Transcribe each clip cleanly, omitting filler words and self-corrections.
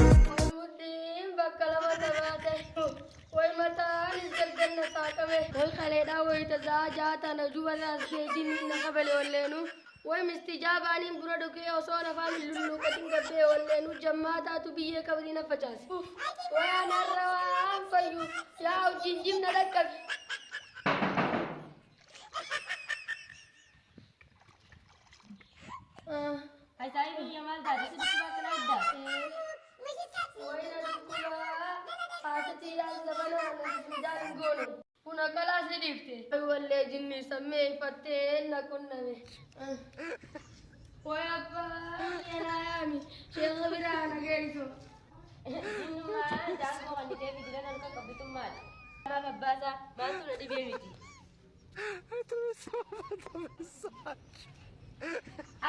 Murtiin bakka lama tabaate. Way mataanis galgal na saaqame. Way kaleedhaa wayita sa'a ja'a tana juba taasisee jinniin na kabale walleenu. Way mistijaabaaniin buna dhugee osoo afaan hin lulluuqatin gabbee walleenu jammaa taatu biyyee qabrii na facaase. Way anarra waan fayyu yaa hojii na dhaqqabi. Haysaayi biyya maal taate si dhukkuba akkana iddaa? Way na dhukkubaa haati tiidhaan zabanaa na sujuudaan hin goone. Kun akkalaas ni dhiifte. Wallee jinni sammee ifattee na qunname. Way abbaa keenaa yaami sheekha biraa na geessu. Jinnummaa daangoo kan dhibee bidilan harka qabbitummaadha. Maaf abbaasaa maaltu na dhibee miti?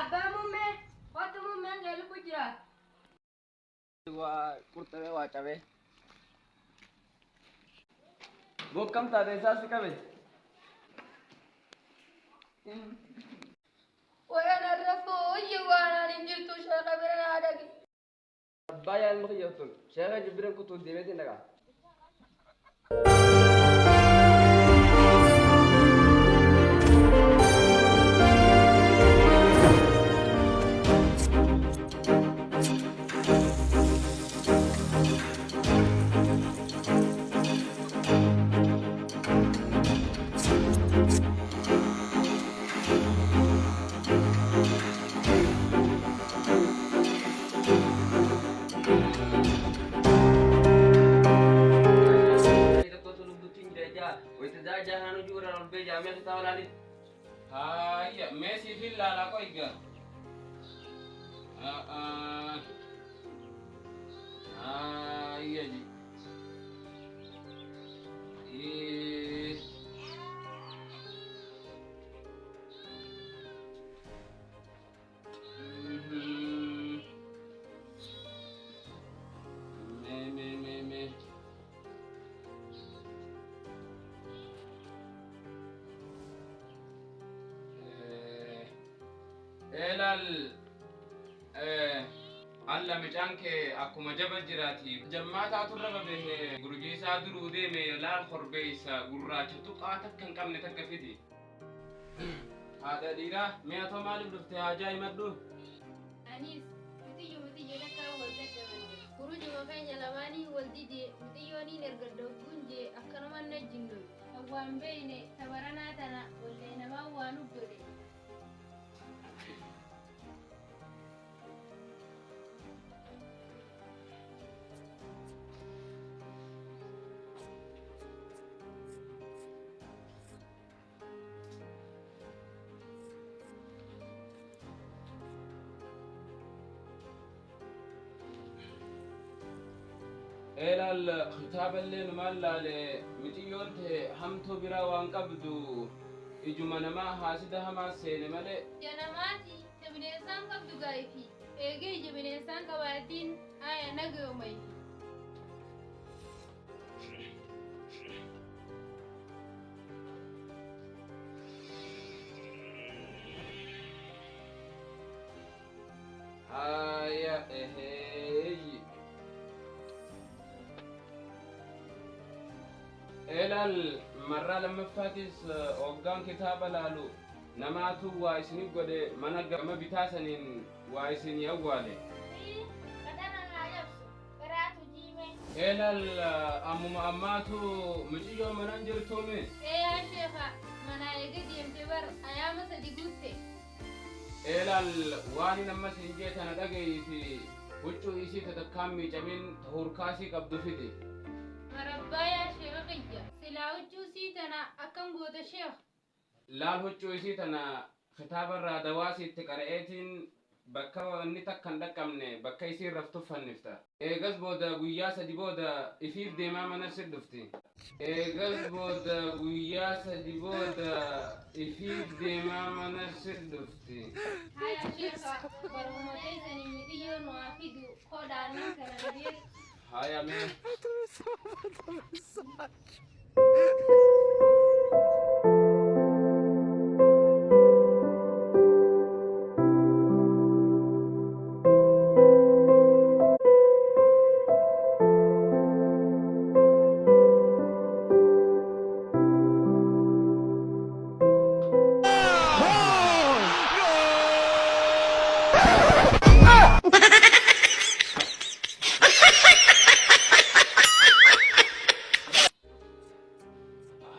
Abbaa muummee kottu muummeen kee lubbu jira. Waa qurxamee waa cabee. Bokkam taate isaa si qabe. Way anarra fooyye waan ani hin jirtu sheekha bira naa dhaqi. Abbaa yaalma kiyya tun sheekha jibbiran kutuun deemeetiin dhaqa. Haayya, mee siif hin laalaa qoyga. Haayya ji. Mee mee mee mee. Ilaal alla micaan kee akkuma jaba jiraati. Jammaa taaturra babehe gurgiisaa duruu deeme laal korbeessa gurraacha tuqaa takka hin qabne takka fidi. Haadha dhiiraa mi'a too maaliif dhufte haajaa himadhu? Anis mixiyyo mixiyyo takkaa wal dadhabanne. Kurujuma keenya lamaanii wal didee mixiyyooniin erga dogguun jee akkanumaan na jinnoy. Waan beeyne tabaranaa tana wallee namaa waan godhe. Ilaal kitaaballee numaan laale mixiyyoon ta'e hamtuu biraa waan qabdu ijuma namaa haasida hamaa seene malee. Ija namaati ta bineensaan qabdu gaa'ifi. Eegee ija bineensaan qabaatiin aya nagayoomayifi. Haaya eheeyyi. Ilaal marraa lammaffaatis hoggaan kitaaba laalu namaatu waa isinif godhe mana gama bitaa saniin waa isinii awwaale. Ilaal ammuma ammaatu muciyyoo manan jirtuumi. Ee yaa sheekha manaa eega deemte bar ayaama sadi guutte. Eelaal waan inni amma siin jee tana dhaga'iiti huccuu isii tatakkaan miicamin hurkaasii qabdu fidi. Marabbaa yaa sheeka kiyya. Silaa huccuu sii tana akkam goota sheekh? Laal huccuu isii tana kitaabarraa dawaa siitti qara'eetiin bakka wanni takka hin dhaqqabne bakka isiin raftu fannifta. Eegas booda guyyaa sadi booda ifiif deemaa mana si dhufti. Eegas booda guyyaa sadi booda ifiif deemaa mana si dhufti. Haya sheeka baruma teessanii mixiyyoon nu haa fidu kodhaannan kana na beeku. Haya mee.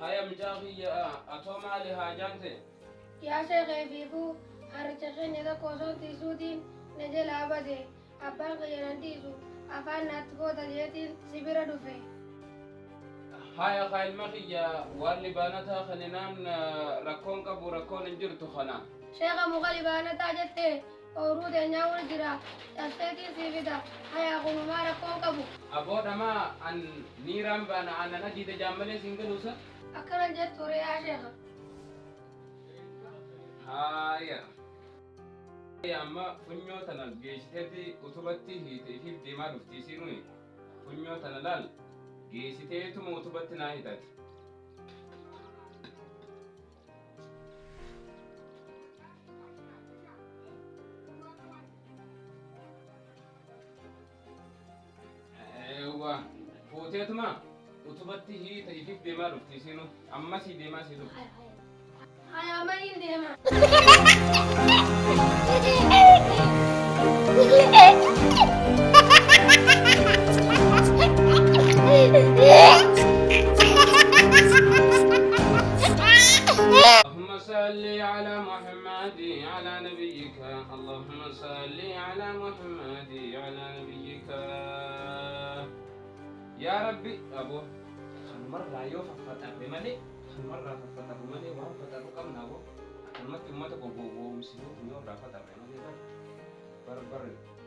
Haya mucaa kiyya atoo maali haajaan ta'e? Yaa sheekee fiifuu harricha keenya tokko osoo tiisuutiin na jalaa bade abbaan kiyya nan tiisu afaan naatti goota jeetiin si bira dhufe. Haya kaa ilma kiyya waan libaanataa kaninaan rakkoon qabu rakkoon hin jirtu kana. Sheeka muka libaanataa jette ooyiruu teenyaa wal jira cabseetiin sii fida hayaa kunumaa rakkoon qabu. Aboodhamaa an niiraan baana aannan adiida jaammalee siin galuusa. Akkana jettu ture yaa sheeka. Haya. Amma funyoo tana geessiteeti utubatti hiite ifiif deemaa dhufti isiinui. Funyoo tana laal geessiteetuma utubatti naa hidhati. Eewwa fuuteetuma utubatti hiite ifiif deemaa dhufti isiinu ammasii deemaa sii dhufti. Hayaa maniin deema. اللهم صل على محمد على نبيك اللهم صل على محمد على نبيك يا ربي أبو مرة يوفى فتح بمالي مرة فتح بمالي وهم فتح كم نابو أمت أمت gowwoomsinee yoo irraa faxarre malee bar bar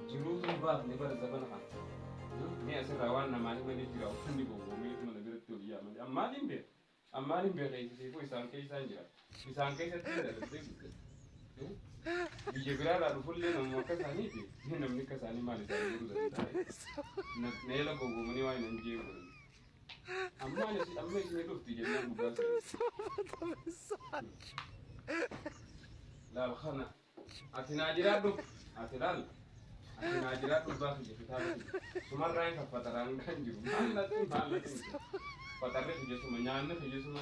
jiruutu hin baafne bar zabana kana. Mee asirraa waan namaa himanii jira uffanni gowwoomee mana biratti ol yaamanii ammaan hin beeku ammaan hin beeku eegsisiifuu isaan keessaan jira isaan keessatti dalattee guddatte. Biyya biraarraa dhufullee namni akka isaaniiti namni akka isaanii maal isaan godhuu danda'a. Meela gowwoomanii waan hin jeequ. Ammaan amma isin dhufti jennaan dhugaa. Laal kana ati naa jiraadhu ati laal ati naa jiraadhu baaf ija kitaaba kiyya sumarraa hin faffataraan kan jiru maallatti maallatti fatarri kiyya suma nyaanni kiyya suma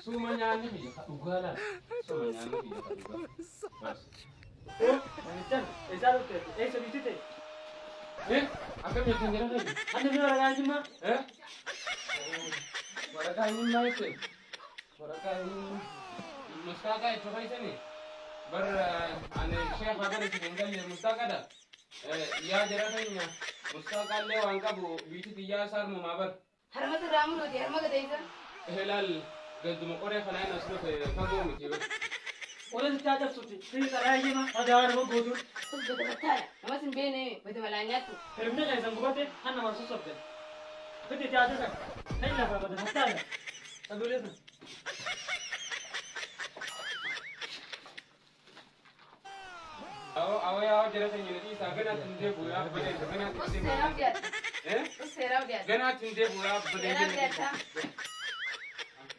suma nyaanni kiyya ka dhugaa laal suma nyaanni kiyya ka dhugaa bas. Namichaan eessaa dhufte? Eessa bitite? Eh akkam jettan jira kiyya? Anni fi waraqaa jimmaa? Eh waraqaa himaa jette waraqaa himaa mustaaqa itti fayyisanii bar ani sheekha bar isin hin galle mustaaqadha yaa jara keenya mustaaqaallee waan qabu biitti xiyyaa saarmumaa bar. Harma sirraa muruuti harma gadeessa. Laal ganduma qoree kanaan as dhufe fagoo miti bar. Qola sitti haa cabsuuti. Fi xaraa jimmaa ragaa nama gootuun. Us gada battaadha. Namas hin beene bada malaan nyaattu. Hirmina keessan gubate kan nama sossobdan. Fiti itti haa tasan. Kan lafa bada battaadha. Saduulee sana. Awo yaa jara keenya nadhii isaa ganaatti hin deebi'u yaa abbalee ganaatti Us hin seeraaf deebi'u. dhiyaata. Eh Us seeraaf dhiyaata. ganaatti hin deebi'u yaa abbalee Seeraaf dhiyaata. ganaatti.